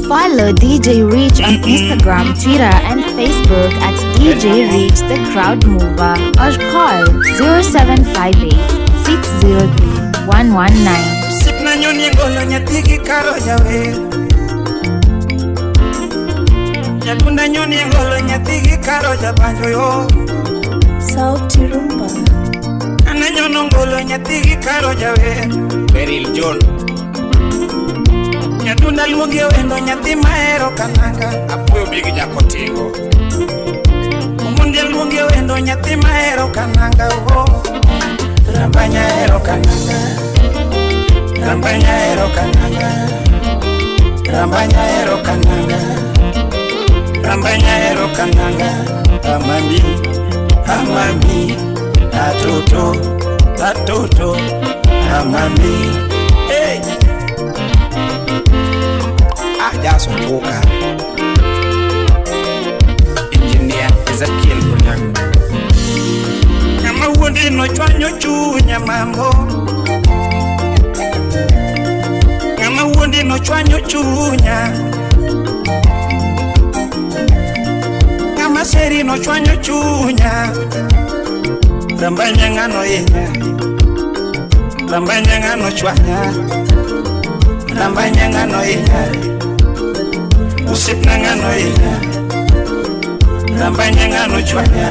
Follow DJ Rich on Instagram, Twitter, and Facebook at DJ Rich the Crowd Mover or call 0758 603 119. Osiepna nyoni golo nyathi gi karo jawer. Nyatunda nyoni golo nyathi gi karo jabanjo yo. Sauti Rumba. Ananyono ngolo nyathi gi karo jawer. Beryl John. Nyatunda luongi wendo nyathi mahero kananga. Apuoyo bigi nyakotingo. Omondi luongi wendo nyathi mahero kananga oh. Rambanya hero kananga. Rambanya hero kananga. Rambanya hero kananga. Rambanya hero kananga. Amami, amami, atoto, atoto, amami. Hey! Ah, Jason Walker. Engineer Ezekiel Onyango. Ng'ama wuondi nochwanyo chunya mambo. Ng'ama wuondi nochwanyo chunya. Ng'ama seri nochwanyo chunya. Rambanya ng'ano hinya. Rambanya ng'ano chwanya. Rambanya ng'ano hinya. Osiepna ng'ano hinya. Rambanya ng'ano chwanya.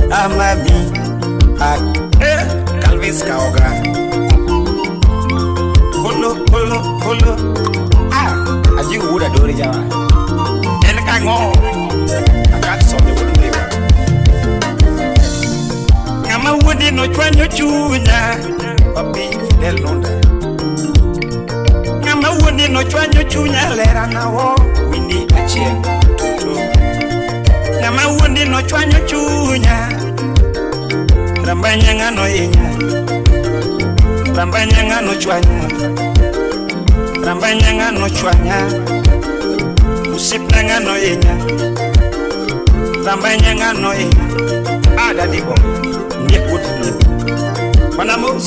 Amami ah, Calvis Kaoga. Kolo kolo kolo. Ah, ajigu wuda dori jawa. En kang'o? Akat sonde wuod Ndhiwa. Ng'ama wuondi nochwanyo chunya. Papi Fidel Nunda. Ng'ama wuondi nochwanyo chunya lerana wo. Winnie Achieng. Toto. Ng'ama wuondi nochwanyo chunya. Rambanya ng'ano hinya. Rambanya ng'ano chwanya. Rambanya ng'ano chwanya. Osiepna ng'ano hinya. Rambanya ng'ano hinya. Ah, Daddy Bo. Ndiek wuod Ndhiwa. Mana mos.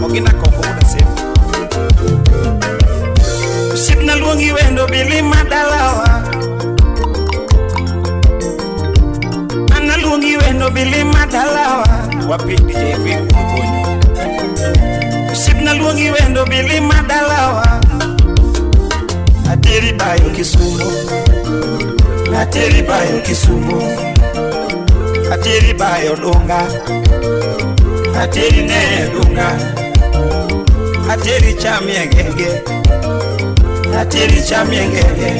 Ogina koko wuod Asem. Osiepna luongi wendo bilima dalawa. An aluongi wendo bilima dalawa. Wapi DJ Vic Ogonyo. Osiepna luongi wendo bilima dalawa. Ateri bayo Kisumo. Ateri bayo Kisumo. Ateri bayo Dunga. Ateri ne Dunga. Ateri chamie ngenge. Ateri chamie ngenge.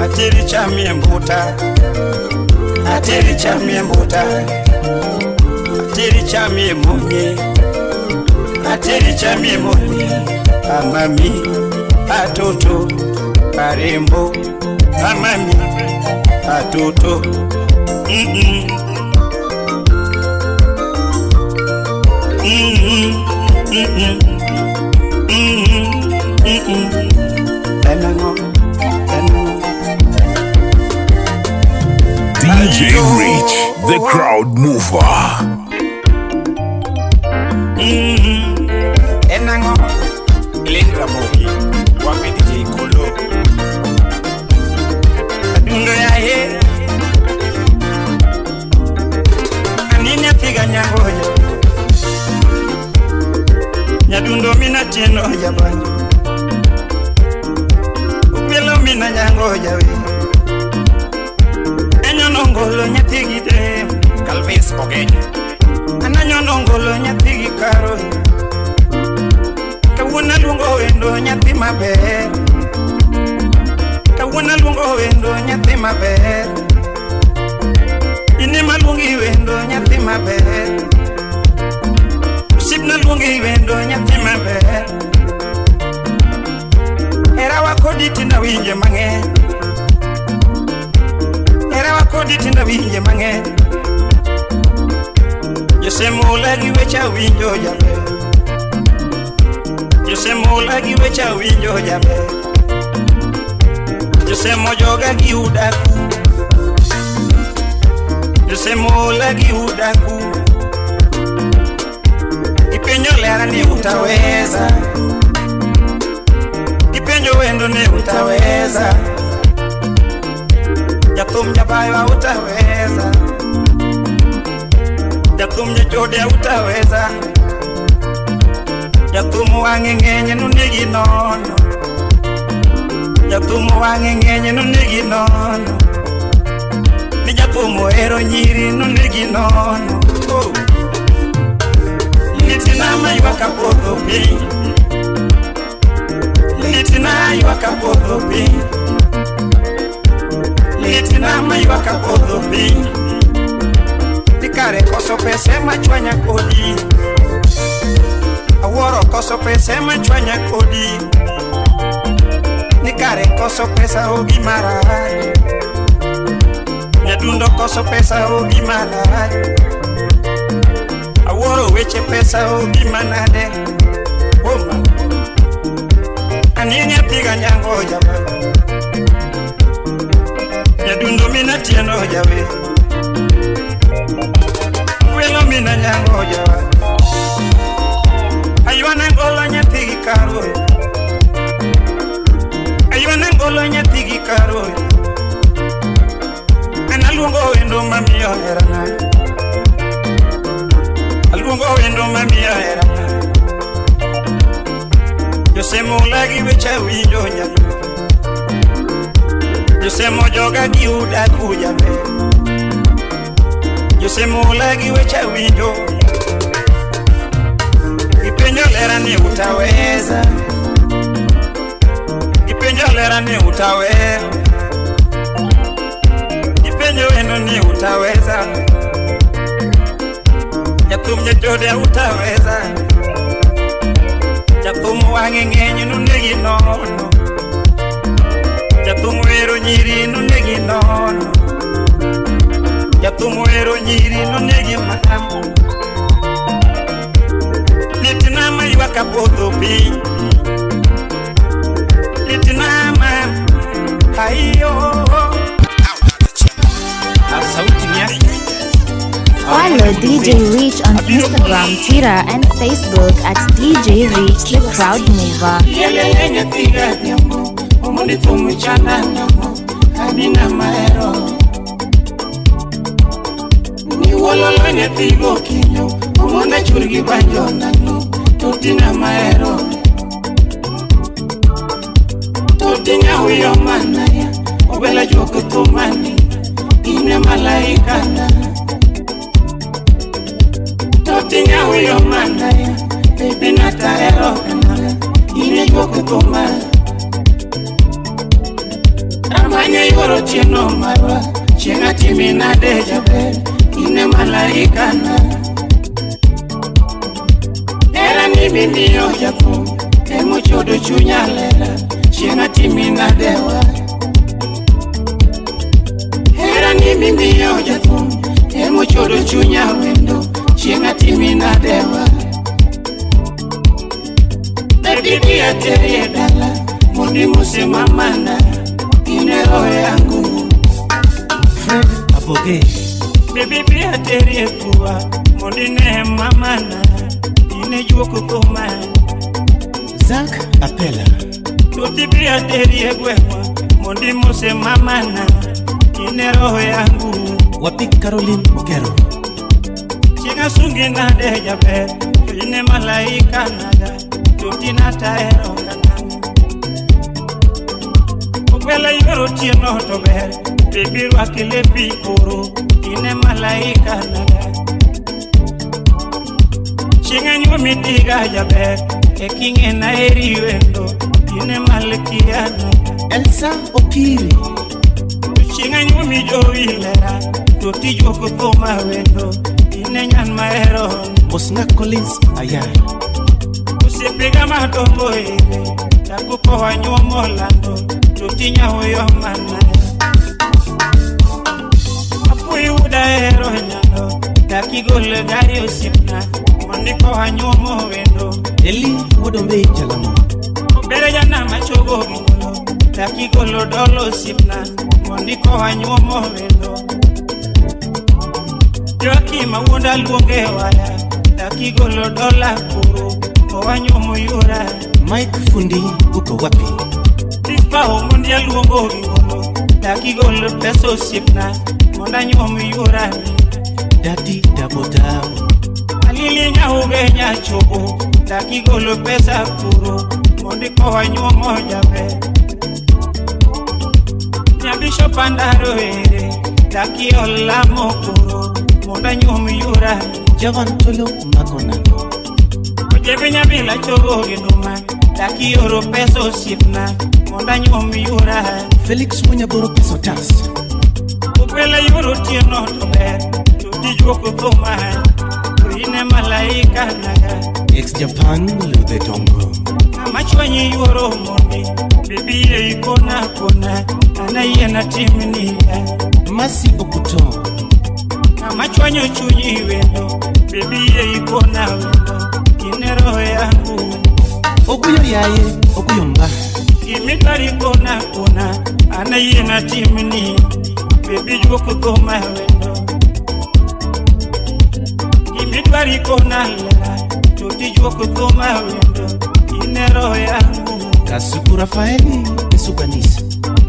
Ateri chamie mbuta. Ateri chamie mbuta. Ateri chamie munye. Ateri chamie munye. Amami, atoto, parembo. Amami, atoto. Mm-mm. Mm-mm. Mm-mm. Mm-mm. Mm-mm. Enango, enango. DJ Rich, the crowd mover. Mm-mm. Enang'o? Lin Ramogi. Wapi DJ Kolo. Adundo ya he. Ani nyathiga nyangoja. Nyadundo mina tieno jabanjo. Upielo mina nyangoja we. Enyono ngolo nyathi gi dem. Calvis Ogenya. Ananyono ngolo nyathi gi karo. Kawuono aluongo wendo nyathi maber. Kawuono aluongo wendo nyathi maber. In ema aluongi wendo nyathi maber. Osiepna luongi wendo nyathi maber. Herawa kodi tinda winje mang'eny. Herawa kodi tinda winje mang'eny. Josemola gi weche awinjo jaber. Josemola gi weche awinjo jaber. Josemo joga gi udaku. Josemola gi udaku. Ipenjo lera ni utaweza. Gipenjo wendo ni utaweza. Jathum jabayo hautaweza. Jathum jachode hautaweza. Jathum wang'e ng'eny nonegi nono. Jathum wang'e ng'eny nonegi nono. Ni jathum ohero nyiri nonegi nono. Oh. Litina maywak apodho piny. Litina ywak apodho piny. Litina maywak apodho piny. Ni kare koso pesa ema chwanya kodi. Awuoro koso pesa ema chwanya kodi. Ni kare koso pesa o gima rach. Nyadundo koso pesa o gima rach. Awuoro weche pesa o gima nade. Oh, ma. Ani nyathi ga nyango jawa. Nyadundo mina tieno jawe. Welo mina nyango jawa. Aywana ngolo nyathi gi karo. Aywana ngolo nyathi gi karo. An aluongo wendo mamiyo herana. Aluongo wendo mamiyo herana. Josemula gi weche winjo nyalo. Josemo joga gi udak ujaber. Josemula gi weche winjo. Gipenjo lera ni utaweza. Gipenjo lera ni utaweza. Gipenjo wendo ni utaweza. Jathum jachode utaweza. Jathum wang'e ng'eny nonegi nono. Jathum wero nyiri nonegi nono. Jathum wero nyiri nonegi mamo. Litina maywak apodho piny. Litina ma aiyo. Sauti ni yake. Follow DJ Rich on Instagram, Twitter, and Facebook at DJ Rich the Crowd Mover. Yelele nyathiga dhiambo, omondi thum chana namo, adina mahero. Niwololo nyathi gokinyo, omonda chur gi banjo nano, totina mahero. Totinya huyo manaya, obela juok thumani, ine malaikana. Totinya huyo manaya, baby natahero kanaya, ine juok thumani. Amanya yuoro chieno marwa, chieng' atimi nade jaber, ine malaikana. Hera ni mimiyo jathum, emochodo chunya lela, chieng' atimi nadewa. Hera ni mimiyo jathum, emochodo chunya wendo, chieng' atimi nadewa. Baby bi ateri e dala, mondo imose mamana, ine roho yangu. Fred Aboge. Baby bi ateri e kua, mondo ine mamana, ine juok thuma. Zak Apela. Toti bi ateri e gweng'wa, mondo imose mamana, ine roho yangu. Wapi Caroline Ogero. Chieng' asungi nade jaber, to ine malaika naga, toti natahero kanana. Ogwela yuoro otieno to ber, baby rwak lepi koro, ine malaika naga. Chieng' anyuomi diga jaber, e king'e naheri wendo, ine malkia naga. Elsa Okiri. Chieng' anyuomi jowi lera, to tijuok thuma wendo, ine nyan mahero. Mosna Collins Ayar. Osiepega madongo ere, takuko wanyuomo lando, to tinyahuyo mana. Apuoyo wuoda hero nyalo, dakigol gari osiepna, mondiko wanyuomo wendo. Eli Wuodombe Jalamo. Obere janama chogo gi ngolo, dakigolo dolo osiepna, mondiko wanyuomo wendo. Joakim awuonda luonge waya, dakigolo dola koro, owanyuomo yora. Mike Fundi uko wapi? Pa omondi aluongo gi ngolo. Dakigol pesa osiepna mondo anyuom yuorani. Dadi dabo dabo. Alili nyauge nyachogo. Dakigol pesa kuro mondo ikowa nyuomo jaber. Nyabisho pandaro ere. Dakiola mokuro mondo anyuom yuorani. Javan Tolo Makonano. Ojebe nyabila chogo gi nduma. Dakioro pesa osiepna mondo anyuom yuorani. Felix Munyaboro Peso Tas. Upele yuoro tieno to ber. To tijuoko thuma. To ine malaika naga. Ex Japan Ludhe Dongo. Ng'ama chwanyi yuoro mondi. Bibi yie ikona kona. An ayie natimni. Masi Okuto. Ng'ama chwanyo chunyi wendo. Bibi yie ikona wendo. Ine roho yangu. Oguyo yaye, oguyo mba. Gimidwaro kona kona. An ayie natimni. Bibi juoko thuma wendo. Gimidwaro kona lera. To tijuoko thuma wendo. Ine roho yangu. Kasuku Rafaeli Esukanisa.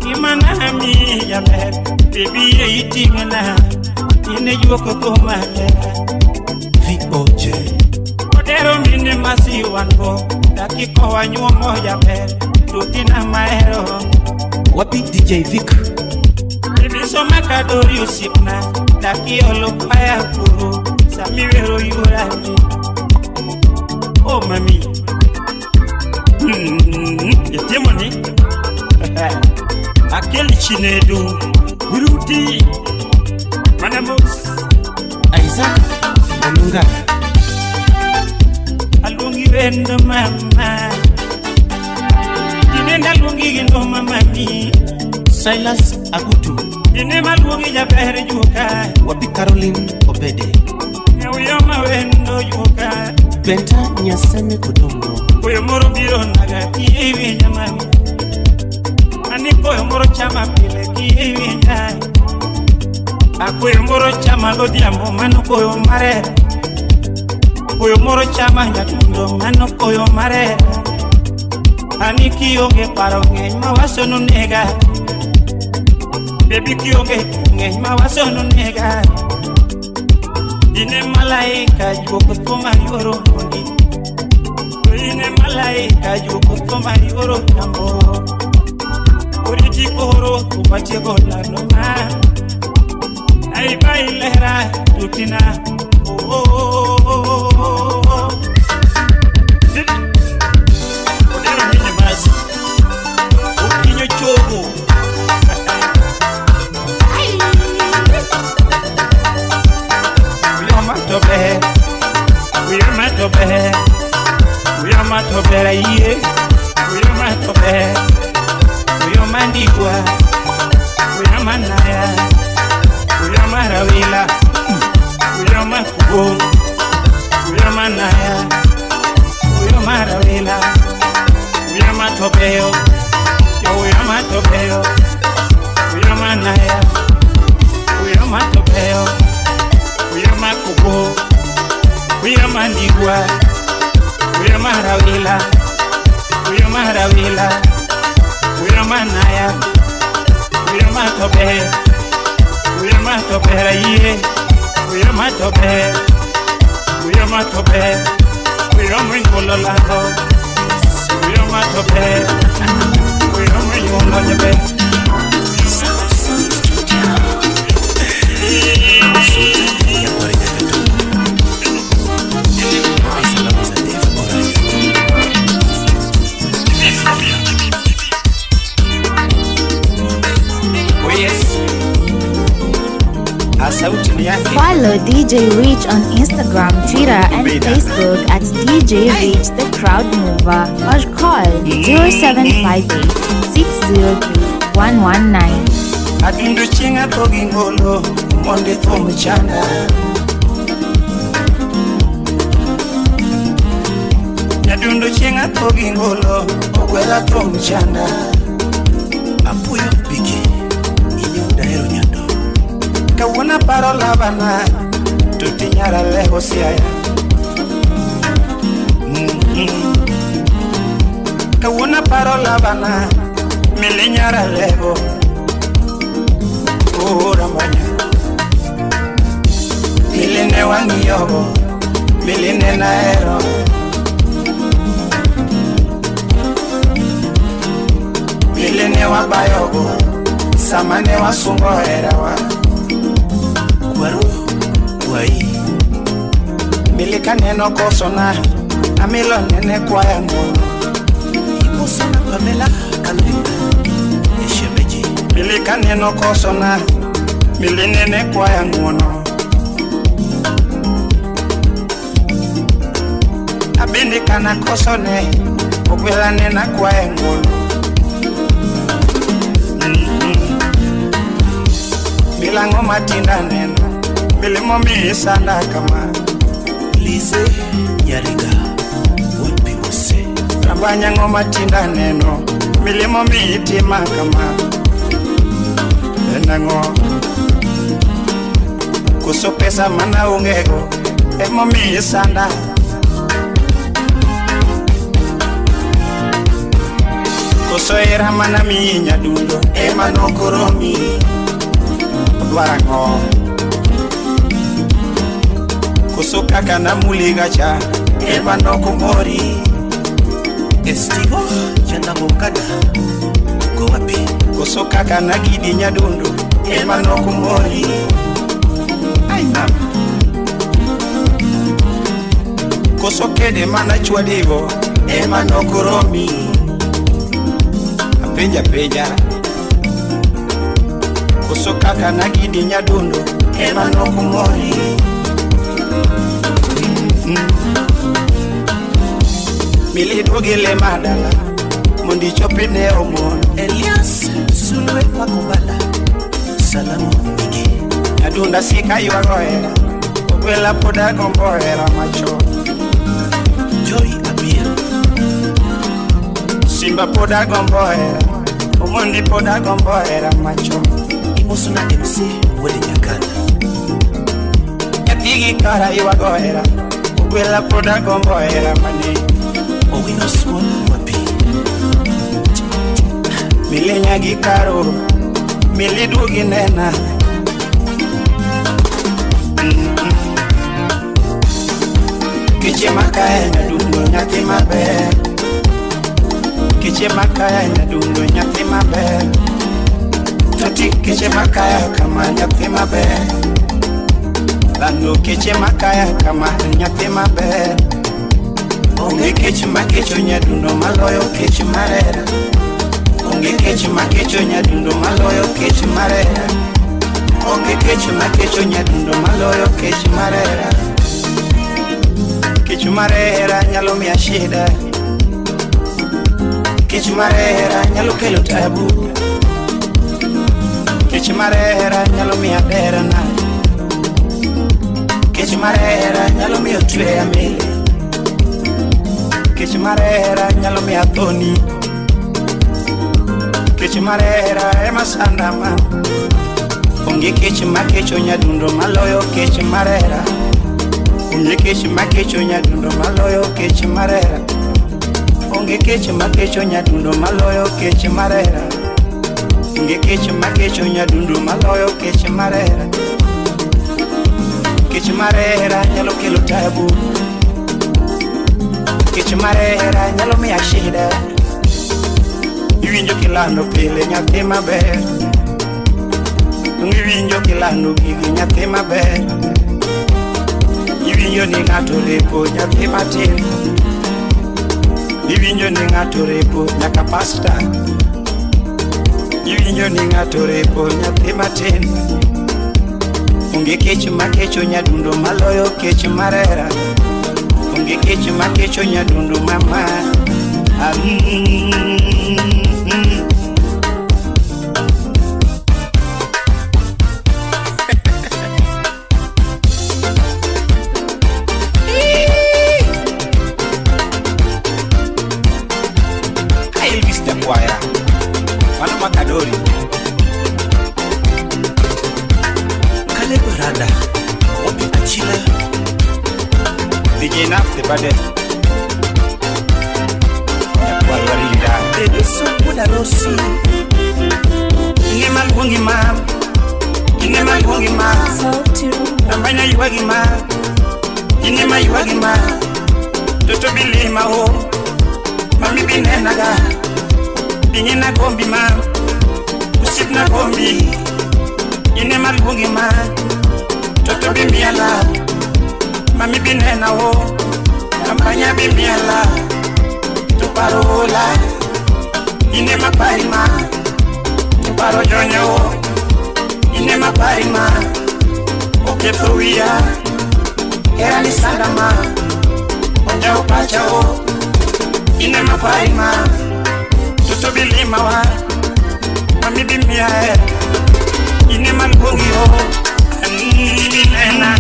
Gimana mi jaber. Bibi yie iting'na. Ine juoko thuma lera. VOJ. Odero mine masi wan go. Dakiko wanyuomo jaber. Tutina mahero. Wapi DJ Vic. Bibi soma kadori osiepna. Dakiolo kwaya kuro. Sami wero yuorani. Oh mami. Itimo ni. Akel Chinedu. Ruti. Manamos. Isaac Onunga. Aluongi wendo mama. Tinenda aluongi gi ndo mama mi. Silas Agutu. Tine maluongi jaber juoka. Wapi Caroline Obede. Uyoma wendo juoka. Benta Nyaseme Kodongo. Koyo moro biro naga kiye iwinya mami. Ani koyo moro chama pile kiye iwinya. Akoyo moro chama godhiambo mano koyo mare. Koyo moro chama nyatundo mano koyo mare. Ani kionge paro ng'eny mawaso nonega. Baby kionge ng'eny mawaso nonega. Ine malaika juoko thuma yuoro mondi. Ine malaika juoko thuma yuoro tambo. Oriti koro kumatieko lando ma. Ai bailera tutina. Oh oh oh oh oh. Odero mine masi. Okinyo chogo. Uyoma tobe. Uyoma tobe. Uyoma tobe iye. Uyoma tobe. Uyoma ndigwa. Uyoma naya. Uyoma rawila. Uyoma kubo. Uyoma naya. Uyoma rawila. Uyoma tobeo. Yo uyoma tobeo. Uyoma naya. Uyoma tobeo. Uyoma kubo. Uyoma ndigwa. Uyoma rawila. Uyoma rawila. Uyoma naya. Uyoma tobe. Uyoma tobe iye. Uyoma tobe. Uyoma tobe. Uyoma ingolo lando. Uyoma tobe. Uyoma ingolo nyebe. Oh yes. Sauti ni yake. Follow DJ Rich on Instagram, Twitter, and Facebook at DJ Rich the Crowd Mover or call 0758 603 119. Adundo chinga togi ngolo monde thum chanda. Adundo chinga togi ngolo ogwela thum chanda. Apuyo piki inyo dahero nyando. Kawuono paro lavana tutinyara leho siaya. Kawuono paro lavana Milinyara lebo Uramanya Miline wangiyogo Miline naero Miline wabayogo Samane wasungo herawa Kwaru Kwai Milika neno kosona Amilo nene kwaya ngono Ikosona Pamela Kalvinda Eshemeji Milika neno kosona Milinene kwaya ngono Abindi kana kosone Ogwela nena kwaya ngono Milango matinda neno Milimo miisanda kama Lize Nyariga Wapi Mose Rabanyango matinda neno Milimo miitima kama Enango Kuso pesa mana ungego Emo miisanda Kuso era mana miinya dundo Ema nokoromi Odwarango Kuso kaka na muliga cha Ema nokomori Estigo Chandangokada Uko wapi Kuso kaka na gidi nyadundo Ema nokomori Ai mama Koso kede mana chwadigo Ema nokoromi Apenja peja Koso kaka na gidi nyadundo Ema nokomori Miliduogile madala Mondi chopine omon Elias Sulwe Pakobala Salamu Migi Nyadunda sika ywago hera Ogwela pod agombo hera machon Joy Abir Simba pod agombo hera Omondi pod agombo hera machon Imosona MC Wede Nyakana Nyathigi kara ywago hera Ogwela pod agombo hera mane Owino Small Wapi Milinya gi karo Miliduogi nena Kiche makaya nyadundo nyathi maber Kiche makaya nyadundo nyathi maber Toti kiche makaya kama nyathi maber Lando kiche makaya kama nyathi maber Onge kech makecho nyadundo maloyo kech marera Onge kech makecho nyadundo maloyo kech marera Onge kech makecho nyadundo maloyo kech marera Kech marera nyalo miya shida Kech marera nyalo kelo tabu Kech marera nyalo miya derana Kech marera nyalo miyo tweya mele Kech marera nyalo miya thoni Kech marera ema sanda ma Onge kech makecho nyadundo maloyo kech marera Onge kech makecho nyadundo maloyo kech marera Onge kech makecho nyadundo maloyo kech marera Onge kech makecho nyadundo maloyo kech marera Kech marera nyalo kelo tabu Kech marera nyalo miya shida Iwinjo kilando pile nyathi maber Iwinjo kilando gigi nyathi maber Iwinjo ni ng'ato repo nyathi matin Iwinjo ni ng'ato repo nyaka pasta Iwinjo ni ng'ato repo nyathi matin Onge kech makecho nyadundo maloyo kech marera Onge kech makecho nyadundo mama Elvis Jakwaya Mano Makadori Caleb Rada Wapi Achila DJ Naf the baddest Nyakwar Warinda Edison Budarosi Tambanya ywagi ma ine ma ywagi ma toto bilima o mami binenaga binyina gombi ma usipna gombi ine maluongi ma toto bimiala mami binena o tambanya bimiala tuparola ine mapari ma tuparo jonyo o ine mapari ma oketho wiya hera ni sanda ma onjawo pacha o ine mapari ma toto bilima wa mami bimiya e ine maluongi o binena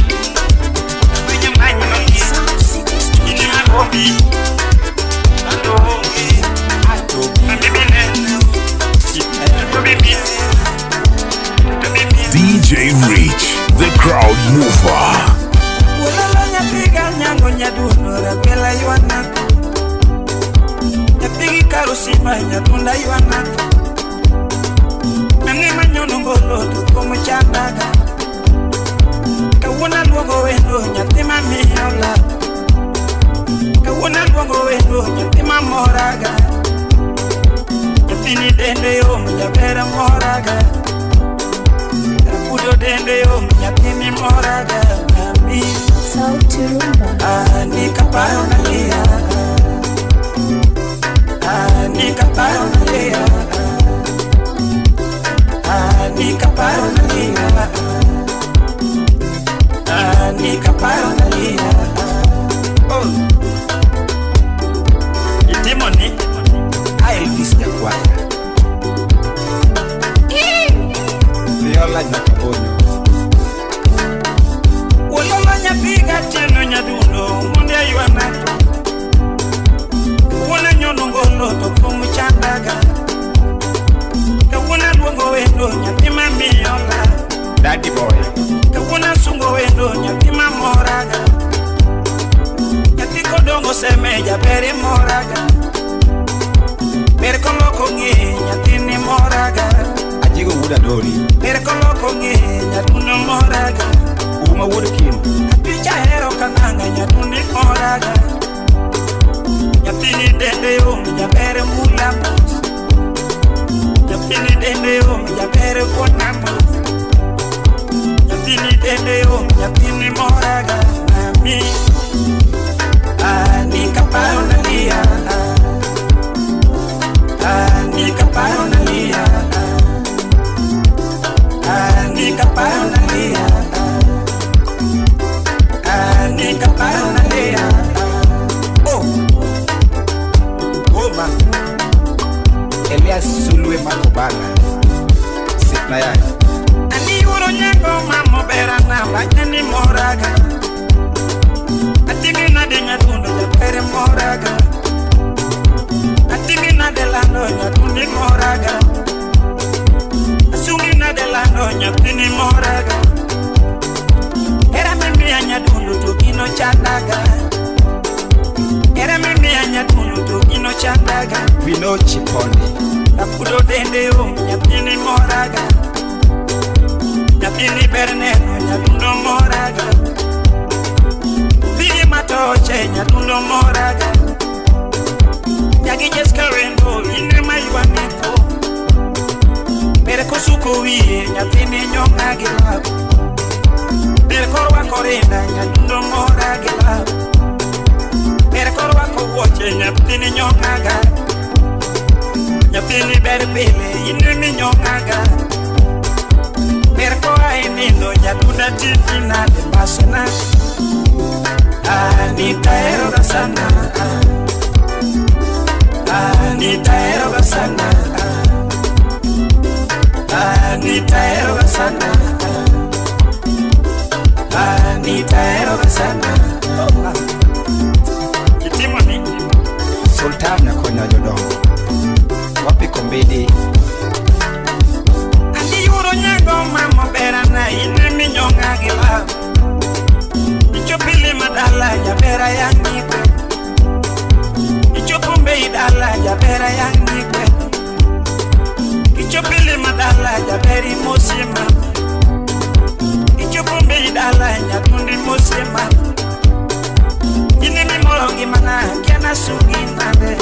ine magombi alongi mami binena toto bimiya. DJ Rich, the crowd mover. Ulala nyapiga nyango nyadundo rapela yuana. Nyapigi karusima nyatunda yuana. Nane manyono ngolo tukomo chandaga. Kawuna luongo wendo nyathima miyola. Kawuna luongo wendo nyathima moraga. Nyathini dende yom jabera moraga. Udo dende yom nyathini moraga. Mami Sauti Rumba. Nikaparo nalia. Nikaparo nalia. Nikaparo nalia. Nikaparo nalia. Oh. Itimo ni Elvis Nyakwaya. Viola Nyakabonyo. Ulolo nyapiga tieno nyadundo monde aywana. Kawuono nyono ngolo to kumu chandaga. Kawuono luongo wendo nyathi mamiyola. Daddy boy. Kawuono sungo wendo nyathi mamoraga. Nyathi kodongo seme jaber moraga. Ber koloko ng'e nyathini moraga. Ajigo wuod Adori. Ber koloko ng'e nyadundo moraga. Uma wuod Kim. Picha hero kananga nyadundi moraga. Nyathini dende yom jaber mula mos. Nyathini dende yom jaber kuona mos. Nyathini dende yom nyathini moraga. Mami nikaparo nalia. Nikaparo nalia. Nikaparo nalia. Nikaparo nalia. Oh. Oma. Elias Sulwe Makobala. Sipna yai. Ani uro nyango mamo berana banyani moraga. Atimi nade nyadundo japere moraga. Atimi nade lando nyadundi moraga. Asungi nade lando nyathini moraga. Era mimiya nyadundo to gino chandaga. Era mimiya nyadundo to gino chandaga. Vino Chiponde. Rapudo dende yom nyathini moraga. Nyathini ber neno nyadundo moraga. Dhigi matoche nyadundo moraga. Nyagi Jeska wendo ine maywanito. Ber kosuko wiye nyathini nyong'a gi lab. Ber korwako rinda nyadundo mora gi lab. Ber korwako wuoche nyathini nyong'aga. Nyathini ber pile ine minyong'aga. Ber koa e nindo nyadunda titi nade mbasna. Nitaeroga sana. Nitaeroga sana. Nitaeroga sana. Nitaeroga sana. Kitimo ni Sultan Nyakonya Jodongo. Wapi Kombidi. Andi yuro nyango mamo berana ine minyong'a gi lab. Ichopo madala jabera yang'ikwe. Ichopo mbei dala jabera yang'ikwe. Ichopo madala jaberi mosima. Ichopo mbei Abi dala nyadundi mosema. Ine mimoro ngimana kiana sungi nade.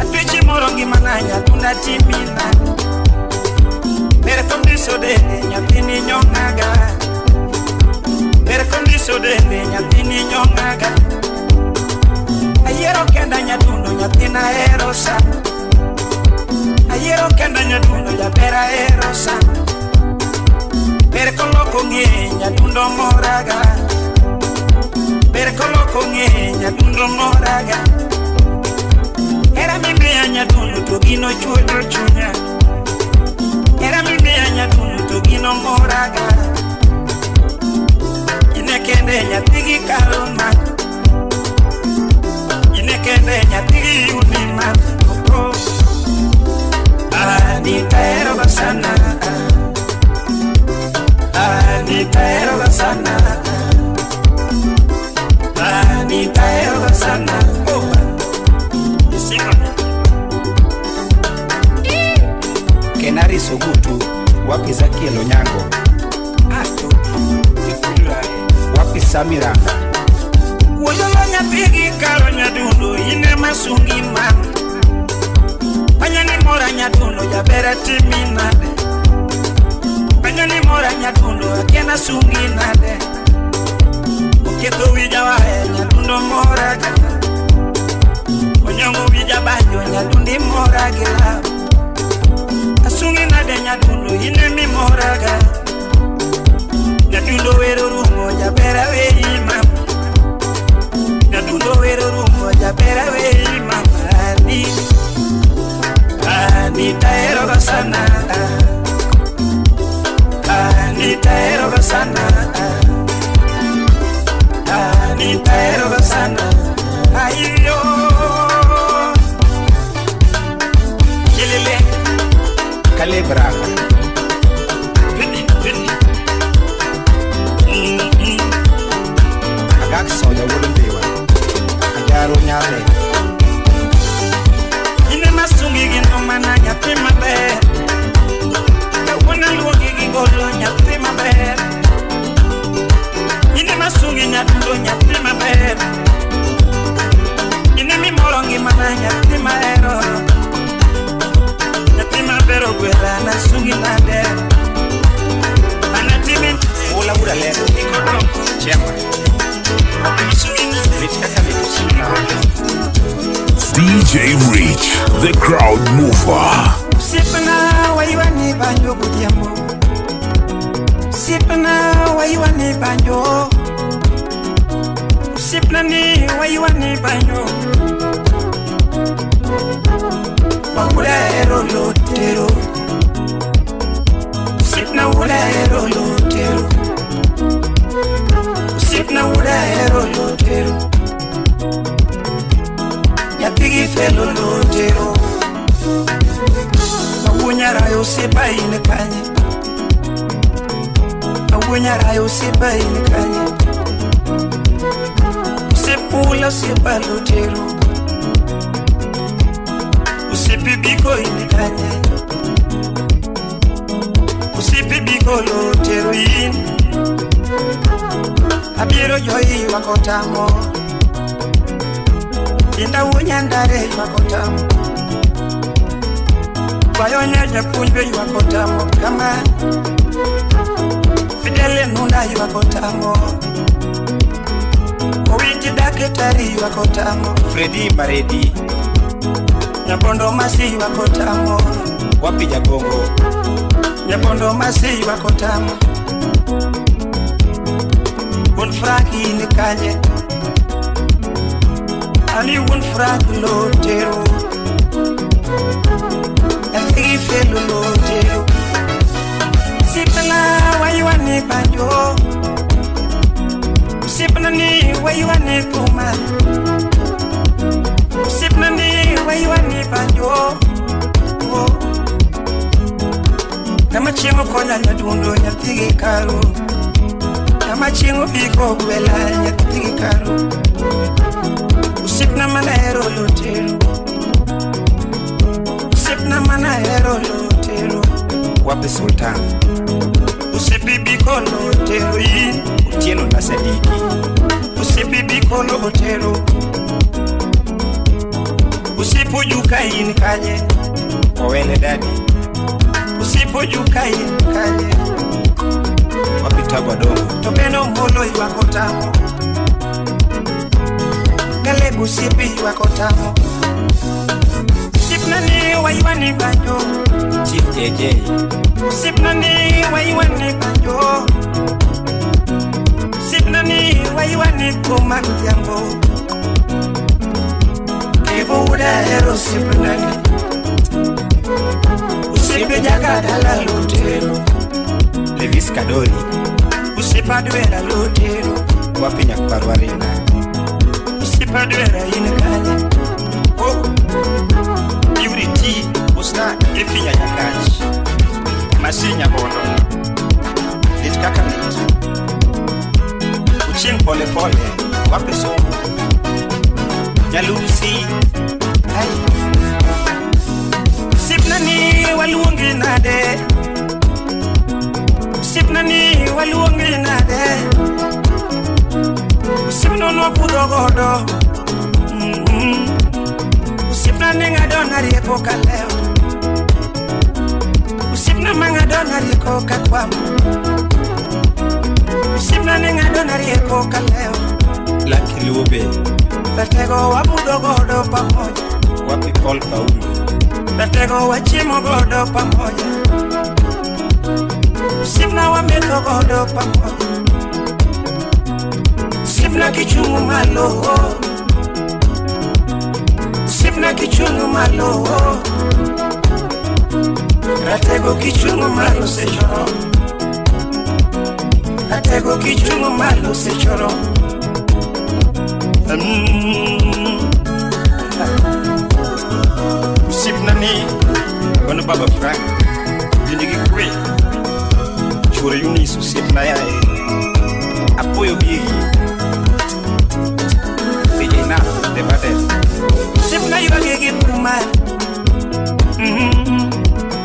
Atweche moro ngimana nyadunda timi nade. Ber kondiso dende nyathini nyong'aga. Ber kondiso dende nyathini nyong'aga. Ayiero kenda nyadundo nyathina ahero sana. Ayiero kenda nyadundo jaber ahero sana. Ber koloko ng'e nyadundo moraga. Ber koloko ng'e nyadundo moraga. Hera mimiya nyadundo to gino chuoyo chunya. Hera mimiya nyadundo to gino moraga. Ine kende nyathigi kalma. Ine kende nyathigi unima. Oh, ah, nitahero sana. Ah, nitahero sana. Ah, nitahero sana. Oh, Kenari Sogutu, wapi Zakiel Onyango? Wapi Samiranga? Wuoyoyo nyathigi kalo nyadundo ine masungi ma. Panyani mora nyadundo jaber atimi nade. Panyani mora nyadundo akiana sungi nade. Oketho wija wae nyadundo moraga. Onyong'o wija banjo nyadundi mora gi law. Asungi nade nyadundo ine mimoraga. Nyadundo wero rumo jaber aweyi mama. Nyadundo wero rumo jaber aweyi mama. Ani, anitaheroga sana. Anitaheroga sana. Anitaheroga sana. Ayo. Yelele. Caleb Ranga. Agak Soja wuod Ndhiwa. Ajaro Nyale. Ine masungi gi nomana nyathi maber. Kawuono aluongi gi golo nyathi maber. Ine masungi nyadundo nyathi maber. Ine mimoro ngimana nyathi mahero. Nyathi maber ogwela nasungi nade. Anatimi Ola wuod Alego. Chairman. Mit kaka mit osiepna. DJ Rich, the crowd mover. Osiepna waywa ni banjo godhiambo. Osiepna waywa ni banjo. Osiepna ni waywa ni banjo. Wuoda hero lotero. Osiepna wuoda hero lotero. Osiepna wuoda hero lotero. Nyathigi felo lotero. Awuonyara osiepa in kanye. Awuonyara osiepa in kanye. Osepula osiepa lotero. Osiepe biko in kanye. Osiepe biko lotero in. Abiro joyi ywak otamo. Inda wuonyandare ywak otamo. Bayo nya japuonj be ywak otamo kama. Fidele Nunda ywak otamo. Owinji dakitari ywak otamo. Fredi Maredi. Nyabondo Masi ywak otamo. Wapi Jagongo? Nyabondo Masi ywak otamo. Wuon Frank in kanye. Ali wuon Frank lotero. Nyathigi felo lotero. Osiepna waywa ni banjo. Osiepna ni waywa ni thuma. Osiepna ni waywa ni banjo. Oh. Ng'ama chieng' okonya nyadundo nyathigi karo. Ng'ama chieng' obiko gwela nyathigi karo. Osiepna manahero lotero. Osiepna manahero lotero. Wapi Sultan? Osiepe bikolo otero in Otieno na Sadiki. Osiepe bikolo otero. Osiepo juka in kanye. Owele dadi. Osiepo juka in kanye. Wapi Tagwa Dongo. To beno molo ywak otamo. Caleb osiepe ywak otamo. Osiepna ni waywani banjo. Chief JJ. Osiepna ni waywani banjo. Osiepna ni waywani kuma godhiambo. Kevo ahero osiepna ni. Osiepe jakadala lotero. Levis Kadori. Osiepa dwera lotero. Wapi Nyakwar Waringa. Osiepa dwera in kanye. Oh. Purity Osna Efinya Nyakach. Masinya Bondo. Lit kaka lit. Uchieng pole pole. Wapi somo. Nyalusi. Hai. Osiepna ni waluongi nade. Osiepna ni waluongi nade. Osiepna nwapudho godo. Osiepna ne ng'ado na rieko ka lewo. Osiepna ma ng'ado na rieko ka kwamo. Osiepna ne ng'ado na rieko ka lewo. Lucky Lube. Ratego wabudho godo pamoja. Wapi Paul Paulo. Ratego wachiemo godo pamoja. Osiepna wametho godo pamoja. Osiepna kichungu malo. Osiepna kichungu malo. Ratego kichungu malo sechoro. Ratego kichungu malo sechoro. Osiepna ni Ono Baba Frank. Dinigi kwe. Chore Eunice osiepna yae. Apoyo bigi. DJ na the baddest. Osiepna ywage gi kuma.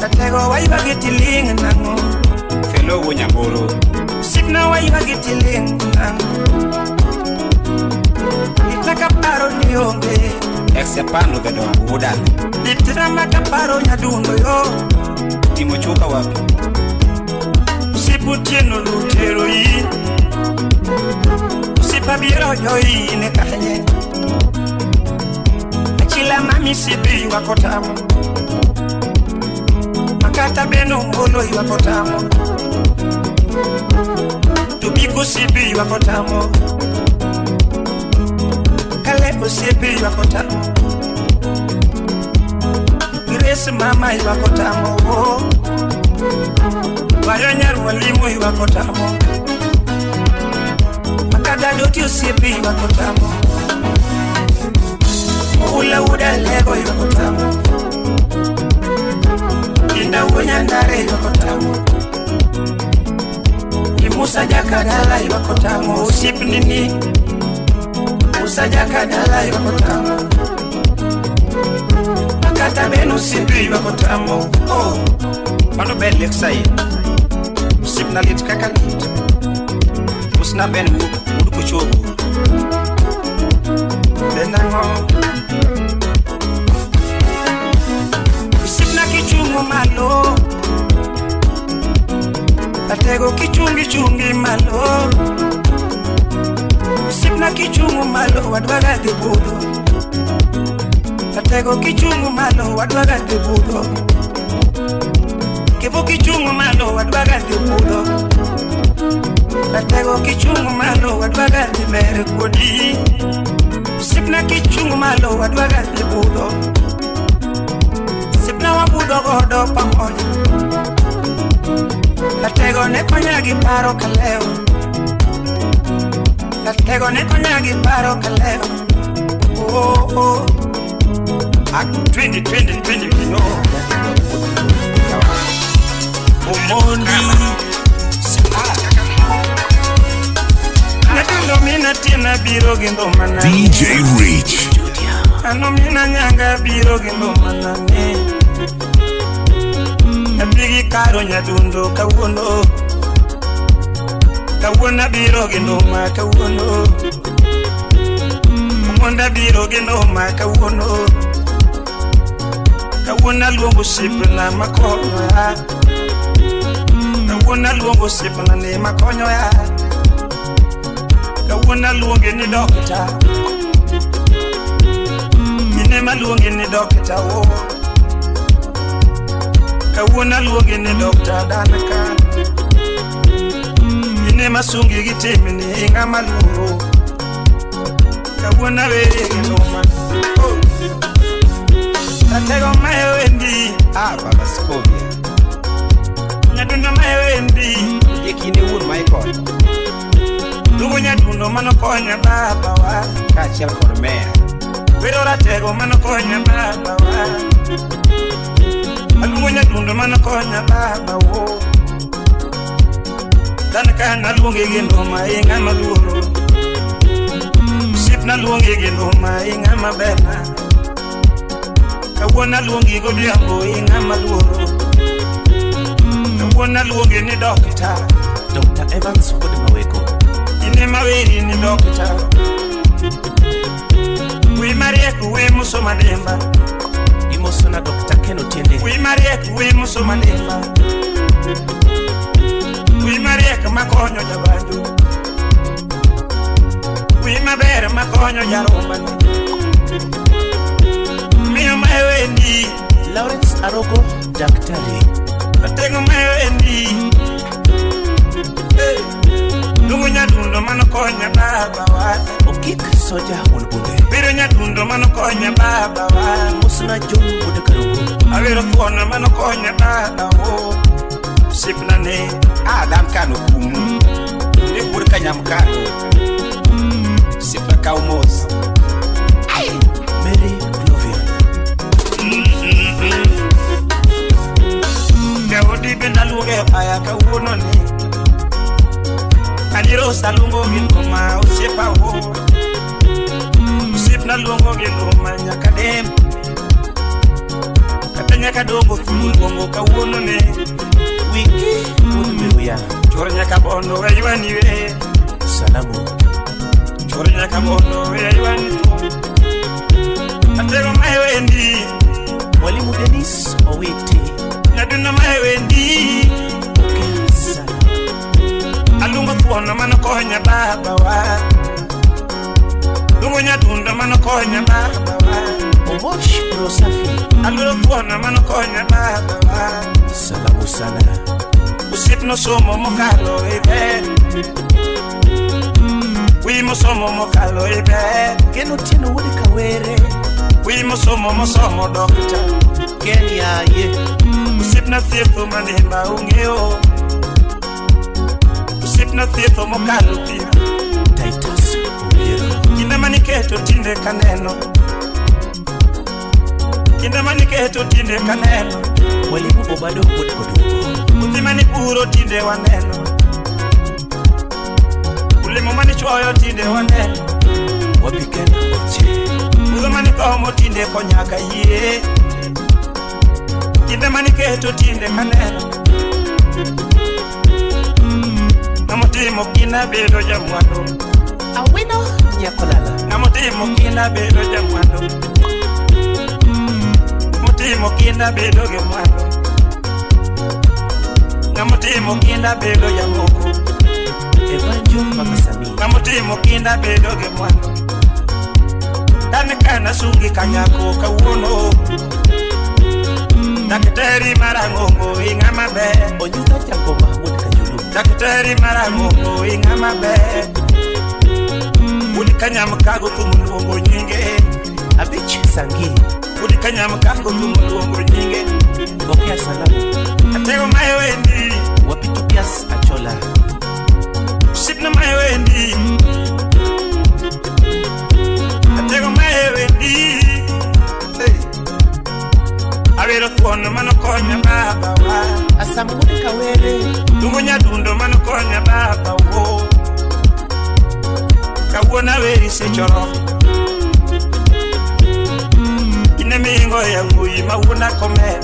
Ratego waywage tiling' nang'o. Felo wuo Nyamboro. Osiepna waywage tiling' nang'o. Litna kaparo ni onge. Ex Japan odhedongo wuodala. Litna makaparo nyadundo yo. Timo chuka wapi. Osiep Otieno lutero in. Osiep abiro jo in kanye. Achila mami sipi ywak otamo. Makata beno ngolo ywak otamo. Tobiko sipi ywak otamo. Caleb osiepe ywak otamo. Grace mama ywak otamo. Wayo nyar mwalimu ywak otamo. Makada doti osiepe ywak otamo. Oula uda lego ywak otamo. Inda wunyandare ywak otamo. Imusa jakadala ywak otamo. Osiepni ni Musa jakadala ywak otamo. Makata beno osiepe ywak otamo. Oh. Mano ber Lakeside. Osiepna lit kaka lit. Usna ben wuod kochopo. Benang'o. Osiepna kichungu malo. Ratego kichungi chungi malo. Osiepna kichungu malo wadwaga dhi budho. Ratego kichungu malo wadwaga dhi budho. Kevo kichungu malo wadwaga dhi budho. Ratego kichungu malo wadwaga dhi mer kodi. Osiepna kichungu malo wadwaga dhi budho. Osiepna wabudho godo pamoja. Ratego ne konya gi paro kalewo. Ratego ne konya gi paro kalewo. Oh oh. Ak 20 20 20 no. Omondi. Natundo mina tina biro gi ngomana. DJ Rich. Ano mina nyanga biro gi ngomana ne. Nabigi karo nyadundo kawuono. Kawuono abiro gi nduma kawuono. Omondo abiro gi nduma kawuono. Kawuono aluongo osiepna makonyoya. Kawuono aluongo osiepna ni makonyoya. Kawuono aluonge ni dokta. Mine maluonge ni dokta wo. Kawuono aluonge ni dokta danaka. Mine masungi gi timni ng'ama luoro. Kawuono awere gi nduma. Oh. Ratego maewendi. Ah, Baba Scovia. Nyadundo maewendi. E kinde wuon Michael. Lugo nyadundo manokonya baba wa. Kaachiel kod meya. Wero ratego manokonya baba wa. Aluongo nyadundo manokonya baba wo. Dan ka naluonge gi nduma i ng'ama luoro. Osiepna luonge gi nduma i ng'ama berna. Kawuono aluongi godhiambo i ng'ama luoro. Kawuono aluongi ni dokta. Dr. Evans wuod Maweko. In ema weri ni dokta. Wi mariek wi musomo adimba. Imosona Dr. Ken Otiende. Wi mariek wi musomo adimba. Wi mariek makonyo jabanjo. Wi maber makonyo jarumbani. Miyo maewendi. Lawrence Arogo, Daktari. Ratego maewendi. Hey. Luongo nyadundo manokonya baba wa. Okik Soja wuon Bunde. Biro nyadundo manokonya baba wa. Imosona John wuod Karugo. Awero thuono manokonya baba wo. Osiepna ne. Ah, dam kano kumu. Ne wuod Kanyamkago. Osiepna kaw mos. Mary Glovian. Jaodi bende aluongo e apaya kawuono ni. Adirosa aluongo gi nduma osiepa wo. Osiepna luongo gi nduma nyaka dem. Kata nyaka dongo thum luongo kawuono ni. Wiki wuod Meruya. Chor nyaka bondo we ywani we. Salamu. Chor nyaka bondo we ywani thum. Atego maewendi. Mwalimu Dennis Owiti. Nyadundo maewendi. Pokea salamu. Aluongo thuono manokonya baba wa. Luongo nyadundo manokonya baba wa. Omosh Rosafi. Aluoro thuono manokonya baba wa. Salamu sana. Osiepna somo mokalo e ber. Wi mosomo mokalo e ber. Ken Otieno wuod Kawere. Wi mosomo mosomo dokta. Ken yaye. Osiepna thietho manimba ong'eyo. Osiepna thietho mokalo pim. Titus Obiero. Kinde maniketo tinde kaneno. Kinde maniketo tinde kaneno. Mwalimu Obado wuod Kodugo. Puothe manipuro tinde waneno. Olemo manichwoyo tinde waneno. Wapiken Oche. Puodho manikomo tinde konyaka yie. Kinde maniketo tinde kaneno. Ng'amotimo kinda bedo jamwandu. Awino Nyakolala. Ng'amotimo kinda bedo jamwandu. Motimo kinda bedo gi mwandu. Ng'amotimo kinda bedo jamoko. Evanjo Makasami. Ng'amotimo kinda bedo gi mwandu. Dani kana sungi kanyako kawuono. Daktari marang'ongo i ng'ama ber. Onyuka Jagoma wuod Kajulu. Daktari marang'ongo i ng'ama ber. Wuod Kanyamkago thum luongo nyinge. Abich Sangi. Wuod Kanyamkago thum luongo nyinge. Pokea salamu. Atego maewendi. Wapi Tobias Achola. Osiepna maewendi. Atego maewendi. Hey. Awero thuono manokonya baba wa. Asamu wuod Kawere. Luongo nyadundo manokonya baba wo. Kawuono aweri sechoro. In ema ingo yawuoyi ma wuoda komer.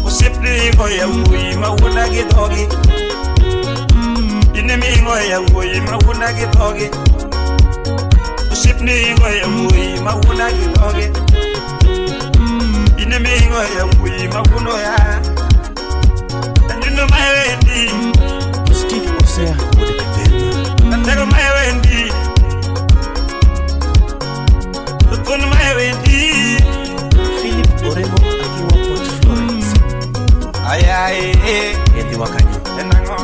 Osiepni ingo yawuoyi ma wuoda gi dhogi. Ine mingo ya wuoyi mawuonda gi dhogi. Osiepni ingo ya wuoyi mawuonda gi dhogi. Ine mingo ya wuoyi mawuondo ya. Anyundo mawendi. Steve Osea wuod Kathena. Atego mawendi. Thun mawendi. Philip Oremo akiwa Port Florence. Ayaye Yedhi wakanyo. Enang'o?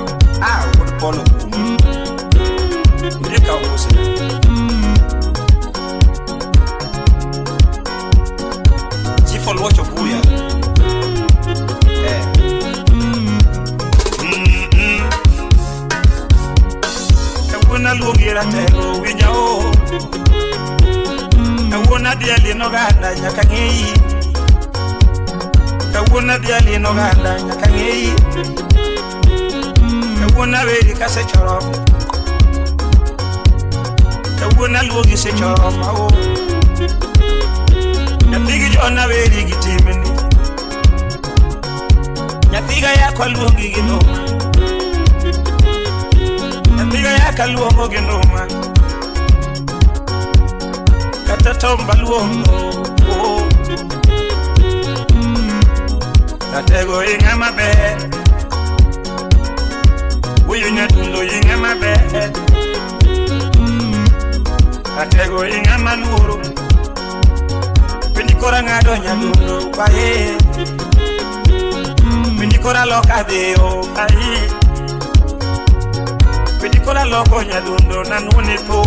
Ah, wuod Polo kumu. Ndika use. Chief Oluoch Obuya. Eh. Kawuono aluongi ratego winja o. Kawuono adhi alino oganda nyaka ng'eyi. Kawuono adhi alino oganda nyaka ng'eyi. Kawuono aweri kasechoro. Kawuono aluongi sechoro ma o. Nyathi gi jona weri gi timni. Nyathiga yako aluongi gi nduma. Nyathiga yako aluongo gi nduma. Kata tomba luongo. Oh. Ratego ing'ama ber. Wuoyo nyadundo ing'ama ber. Ratego ing'ama luoro. Piny kora ng'ado nyadundo baye. Piny kora loka dhiyo baye. Piny kora loko nyadundo nanuone tho.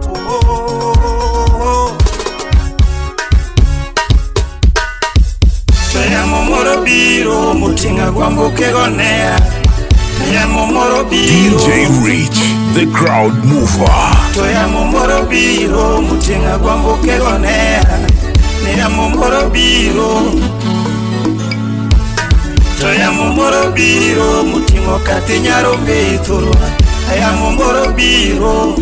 Oh, oh, oh, oh. To yamo moro biro moting'o agwambo kegonea. Yamo moro biro. DJ Rich, the crowd mover. To yamo moro biro moting'o agwambo kegonea. Yamo moro biro. To yamo moro biro moting'o kati nyarombe thurwa. Yamo moro biro.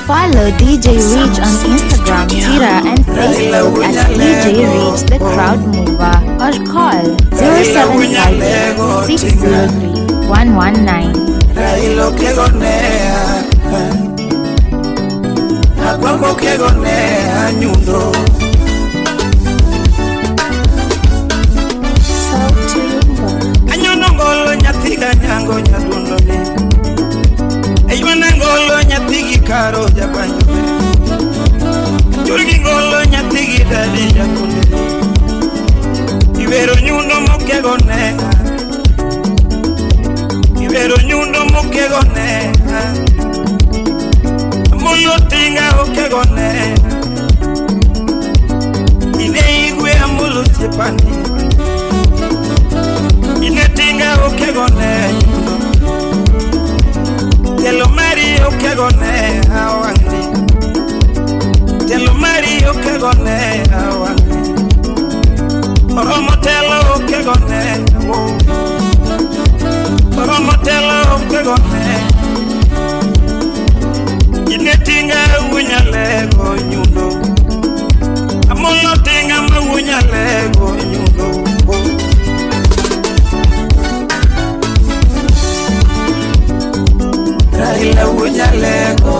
Follow DJ Rich on Instagram, Twitter, and Facebook at DJ Rich the Crowd Mover or call 0758 603 119. Raila okegonea. Agwambo kegonea nyundo. Sauti Rumba. Anyono ngolo nyathiga nyango nyadundo ne. Aywana ngolo nyathigi karo jabanyo. Churgi ngolo nyathigi dadi jakunde. Iwero nyundo mokegonea. Iwero nyundo mokegonea. Amolo tinga okegonea. Ine igwe amolo chepani. Ine tinga okegonea. Telo mari okegonea wang'ni. Telo mari okegonea wang'ni. Oromo telo okegonea wo. Oromo telo okegonea. Ine tinga wunyalego nyundo. Amolo tinga ma wunyalego nyundo. Raila wunyalego,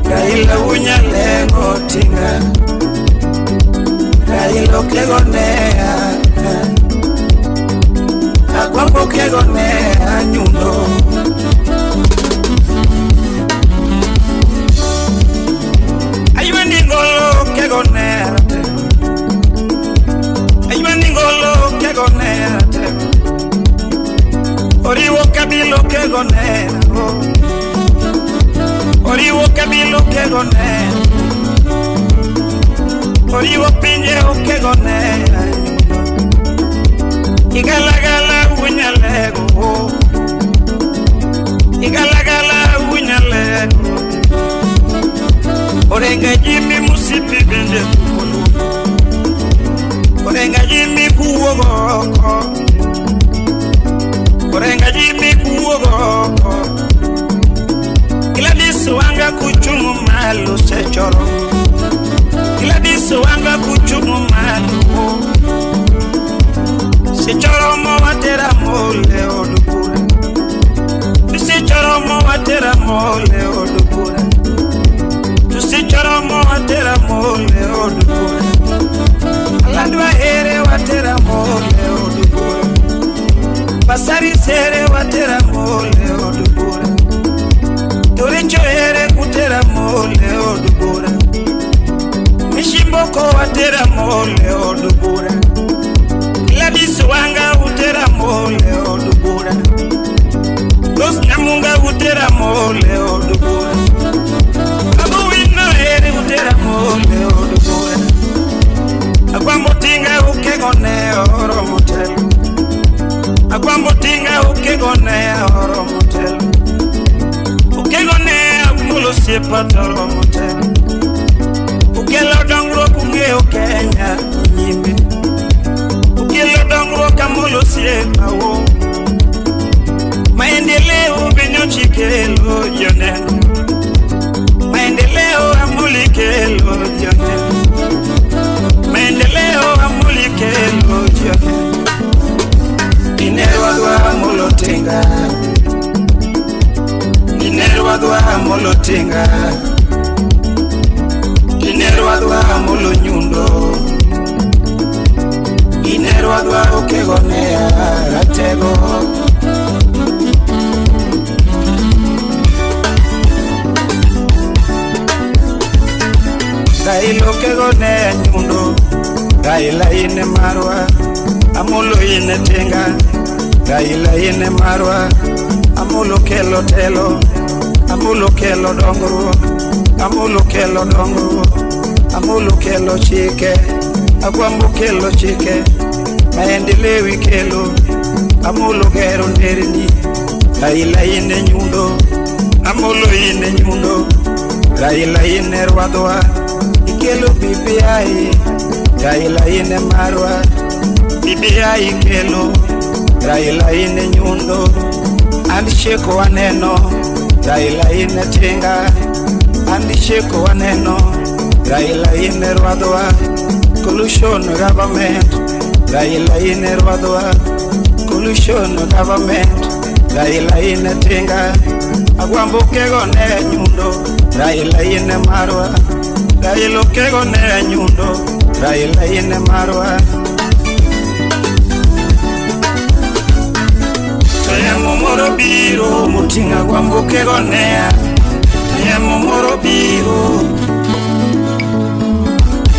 Raila wunyalego tinga. Raila okegonea. Agwambo okegonea nyundo. Aywendi ngolo okegonea ratego. Aywendi ngolo okegonea ratego. Oriwo kabilo kegonea. Oriwo kabilo kegonea. Oriwo pinje okegonea. Igalagala wunyalego. Igalagala wunyalego. Orenga jimi musipi bende kukolu. Orenga jimi kuwogoko. Orenga jimi kuwogoko. Gladys wanga kuchungu malo sechoro. Gladys wanga kuchungu malo. Sechoro mo watera mole odukure. mole od bura. Tusichoromo watera mole od bura. Aladwa here watera mole od bura. Pasari sere watera mole od bura. Toricho here kutera mole od bura. Mishimboko watera mole od bura. Gladys Wanga utera mole od bura. Los Nyamunga utera mole od bura. Abu Wino here utera mole od bura. Agwambo tinga ukegone oromo telo. Agwambo tinga ukegone oromo telo. Ukegone amulo siepa toromo telo. Ukelo dongruok ung'eyo Kenya nyime. Ukelo dongruok amulo siepa wo. Maendeleo benyo chikelo joneno. Maendeleo amuli kelo joneno. Maendeleo amuli kelo joneno. Inerwadwa Amolo Tinga. Inerwadwa Amolo Tinga. Inerwadwa Amolo Nyundo. Inerwadwa Okegonea Ratego. Raila Okegonea Nyundo. Raila ine marwa, Amolo ine tinga. Raila ine marwa, Amolo kelo telo. Amolo kelo dongruok, Amolo kelo dongruok. Amolo kelo chike, Agwambo kelo chike. Maendeleo ikelo, Amolo gero nderni. Raila ine nyundo, Amolo ine nyundo. Raila ine rwadwa, ikelo BBI. Raila ine marwa, BBI ikelo. Raila ine nyundo, handshake waneno. Raila ine tinga, handshake waneno. Raila ine rwadwa, collusion government. Raila ine rwadwa, collusion government. Raila ine tinga, Agwambo kegone nyundo. Raila ine marwa, Raila kegone nyundo. Raila ine marwa. Toyamo moro biro mutinga Agwambo kegonea. Toyamo moro biro.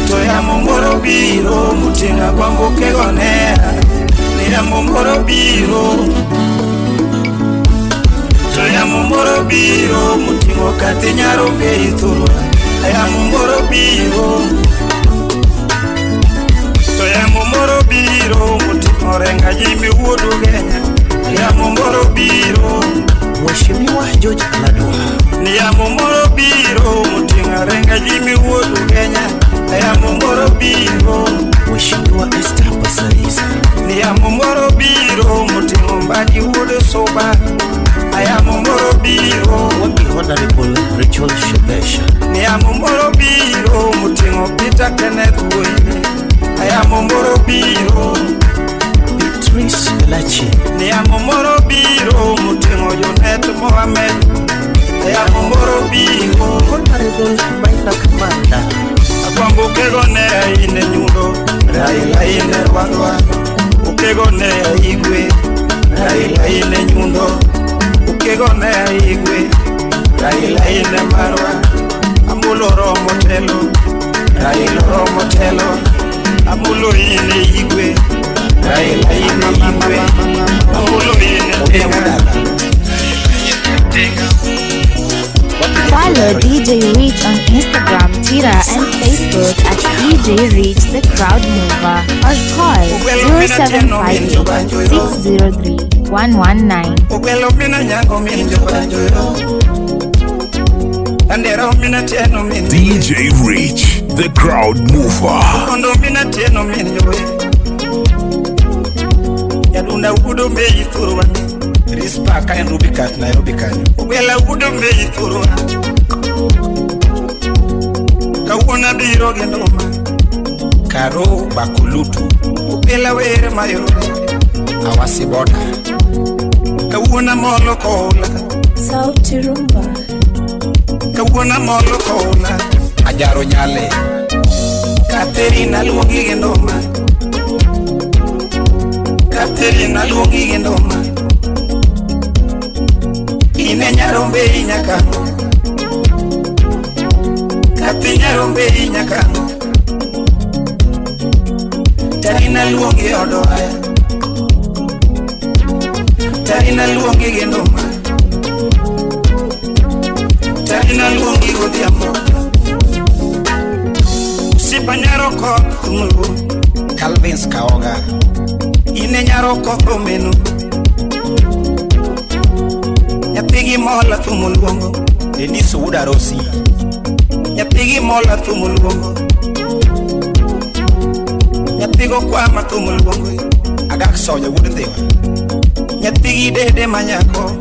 Toyamo moro biro mutinga Agwambo kegonea. Toyamo moro biro. Toyamo moro biro mutingo katinyaro beithurwa. Toyamo moro biro. Toyamo moro biro mutingo renga jimi wuod Ugenya. Yamo moro biro. Mheshimiwa George Aladwa. Yamo moro biro mutingo renga jimi wuod Ugenya. Yamo moro biro. Mheshimiwa Esther Pasarisa. Yamo moro biro mutingo Mbadi wuod Soba. Yamo moro biro. Wapi Honorable Rachel Shebesha. Yamo moro biro mutingo Peter Kenneth Wuoyine. Yamo moro biro. Beatrice Elachi. Yamo moro biro mutingo Junet Mohamed. Yamo moro biro. Honorable Maina Kamanda. Agwambo kegone ine nyundo. Raila ine rwadwa. Ukegone igwe. Raila ine nyundo. Ukegone igwe. Raila ine marwa. Amolo romo telo. Raila romo telo. Amolo ine igwe. Raila ine igwe. Amolo ine tinga. Follow DJ Rich on Instagram, Twitter, and Facebook at DJ Rich the Crowd Mover or call 0758 603 119. Ogwelo mina nyango min jobanjo. Andero mina tieno min. DJ Rich, the crowd mover. Ondo mina tieno min jowe. Yadunda udo me ithurwa. Rispa ka en Rubikat Nairobi kanyo. Ogwelo udo me ithurwa. Kawuono abiro gi nduma. Karo Bakulutu. Opila were mayore. Awasi boda. Kawuono amolo kola. Sauti Rumba. Kawuono molo koula Ajaro nyale. Katerina luongi gi nduma. Katerina luongi gi nduma. Ine nyarombe inyakango. Kathi nyarombe inyakango. Tarina luongi odoaya. Tarina luongi gi nduma. Tarina luongi godhiambo. Osiepa nyaro koth thumlu. Calvins Kaoga. Ine nyaro koth omenu. Nyathigi mola thumo luongo. Denis Wudarosi. Nyathigi mola thumo luongo. Nyathigo kwama thumo luongo. Agak Sonya wuod Ndhiwa. Nyathigi dede manyako.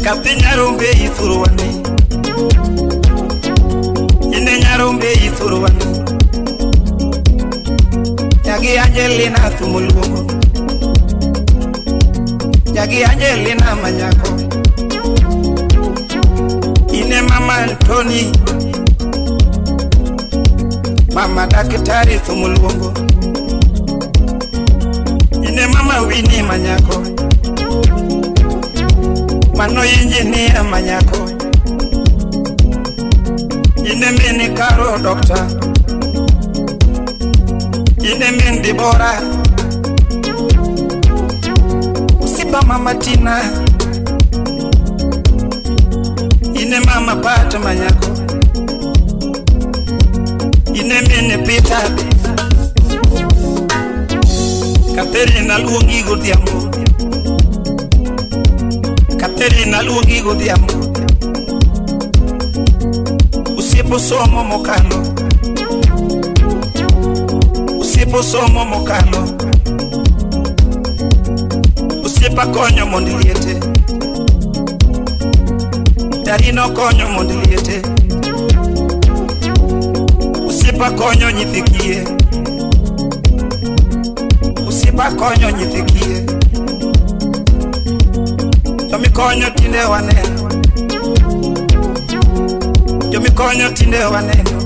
Kathi nyarombe ithurwani. Ine nyarombe ithurwani. Nyagi Angelina thumo luongo. Nyagi Angelina manyako. Ine mama Antoni. Mama daktari thumo luongo. Ine mama Winnie manyako. Mano injinia manyako. Ine mini Karo dokta. Ine min Dibora. Usipa mama Tina. Ine mama Pat manyako. Ine mini Peter. Katerina luongi godhiambo. Katerina luongi godhiambo. Osiepo somo mokalo. Osiepo somo mokalo. Osiepa konyo mondo liete. Tarino konyo mondo liete. Osiepa konyo nyithi kiye. Osiepa konyo nyithi kiye. Jomikonyo tinde waneno. Jomikonyo tinde waneno.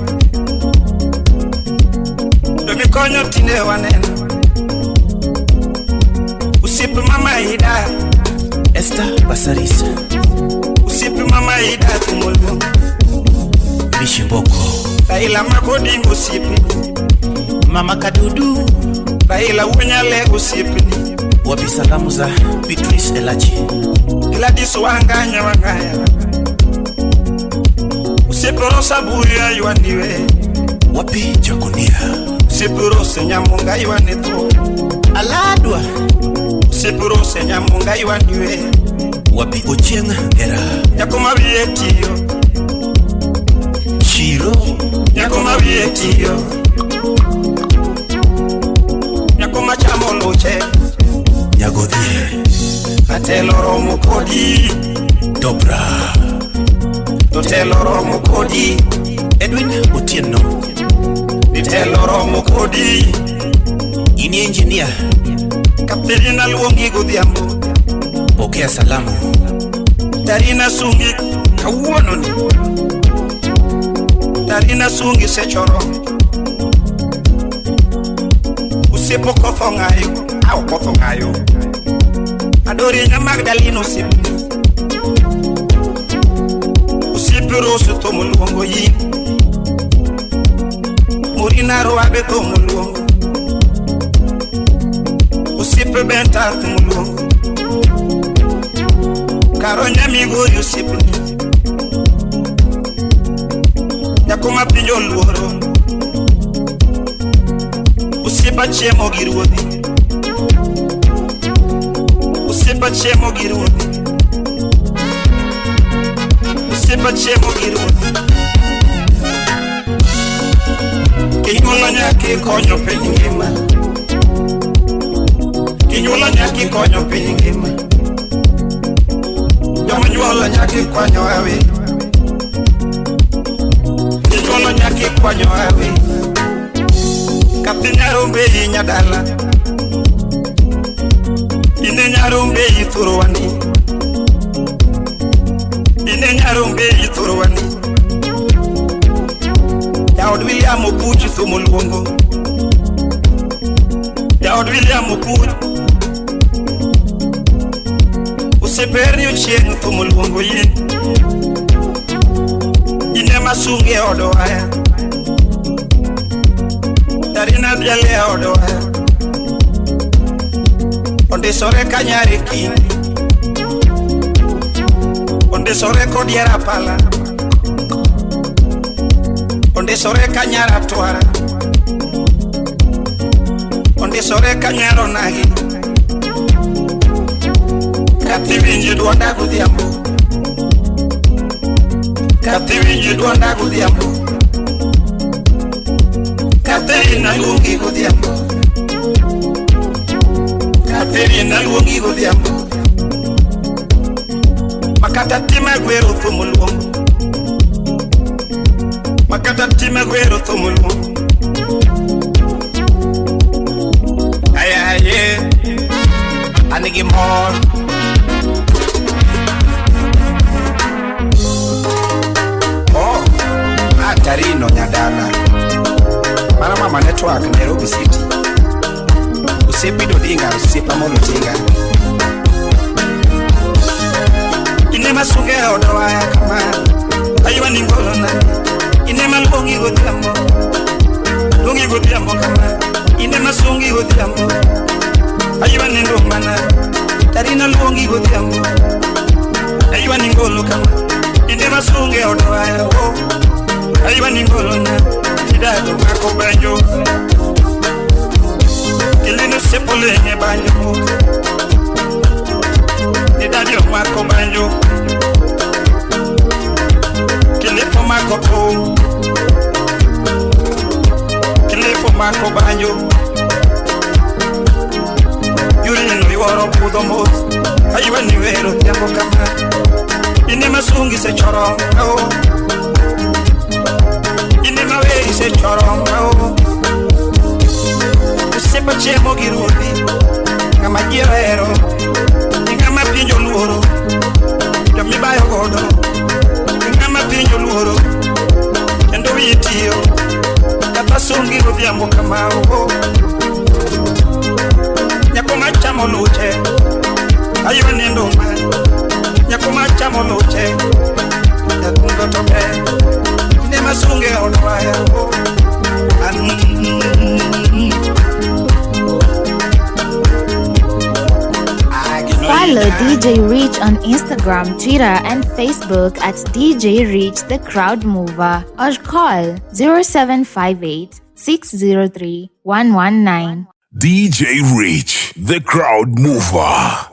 Jomikonyo tinde waneno. Osiep mama Ida. Esther Pasarisa. Osiep mama Ida thumoluongo. Mishimboko. Raila makodingo osiepni. Mama Kadudu. Raila wuonyale osiepni. Wapi salamu za Beatrice Elachi. Gladys Wanganya Wangaya. Osiep Rosa Buya ywaniwe. Wapi Jakonia. Osiep Rose Nyamunga ywani tho. Aladwa. Osiep Rose Nyamunga ywaniwe. Wapi Ochieng Ngera. Nyako ma wiye tiyo. Shiro. Nyako ma wiye tiyo. Nyako ma chamo luche. Nyagodhie. Atelo romo kodi. Dobra. Totelo romo kodi. Edwin Otieno. Ditelo romo kodi. Ini engineer. Katerina luongi godhiambo. Pokea salamu. Tarina sungi kawuono ni. Tarina sungi sechoro. Osiepo kotho ng'ayo. Au kotho ng'ayo. Adori nya Magdalene osiepni. Osiep Rose thomo luongo yin. Murina Rwabe thomo luongo. Osiepe Benta thomo luongo. Karo Nyamigori osiepni. Nyako ma piny oluoro. Osiepa chiemo gi ruodhi. Osiepa chiemo gi ruodhi. Osiepa chiemo gi ruodhi. Kinyuolo nyaki konyo piny ngima. Kinyuolo nyaki konyo piny ngima. Joma nyuolo nyaki kwanyo hawi. Kinyuolo nyaki kwanyo hawi. Kathi nyarombe inyadala. Ine nyarombe ithurwani. Ine nyarombe ithurwani. Jaod William Opuch thumo luongo. Jaod William Opuch. Oseberni ochieng' thumo luongo yie. Ine masungi e od waya. Tarina biale e od waya. Ondisore ka nyare kiny. Ondisore kod yier apala. Ondisore ka nyar atwara. Ondisore ka nyar onagi. Kathi winji duonda godhiambo. Kathi winji duonda godhiambo. Catherine aluongi godhiambo. Catherine aluongi godhiambo. Makata time gwero thumo luongo. Makata time gwero thumo luongo. Aye aye, an gi mor. Oh, Tarino nyadala. Mana mama network Nairobi City. Osiepi Odinga, osiep Amolo Tinga. Ine masunge e od waya kama. Aywa ni ngolona. Ine maluongi godhiambo. Luongi godhiambo kama. Ine masungi godhiambo. Aywa ni ndomana. Tarina luongi godhiambo. Aywa ni ngolo kama. Ine masunge e od waya. Oh. Aywa ni ngolona. Idado mako banjo. Kilino sepole nye banjo. Idado mako banjo. Kilifo mako po. Kilifo mako banjo. Yurino yuoro pudho mos. Aywa ni wero tiambo kama. Ine masungi se choro. Oh. Ine maweri se choro. Oh. Osiepa chiemo gi ruodhi. Ng'ama ji ohero. Ng'ama piny oluoro. Jomibayo godo. Ng'ama piny oluoro. Kendo wiyi tiyo. Kata sungi godhiambo kama. Oh. Nyako machamo luche. Aywa ni nduma. Nyako machamo luche. Jakundo to ber. Ine masunge e od waya. Oh. Follow DJ Rich on Instagram, Twitter, and Facebook at DJ Rich the Crowd Mover or call 0758 603 119. DJ Rich, the crowd mover.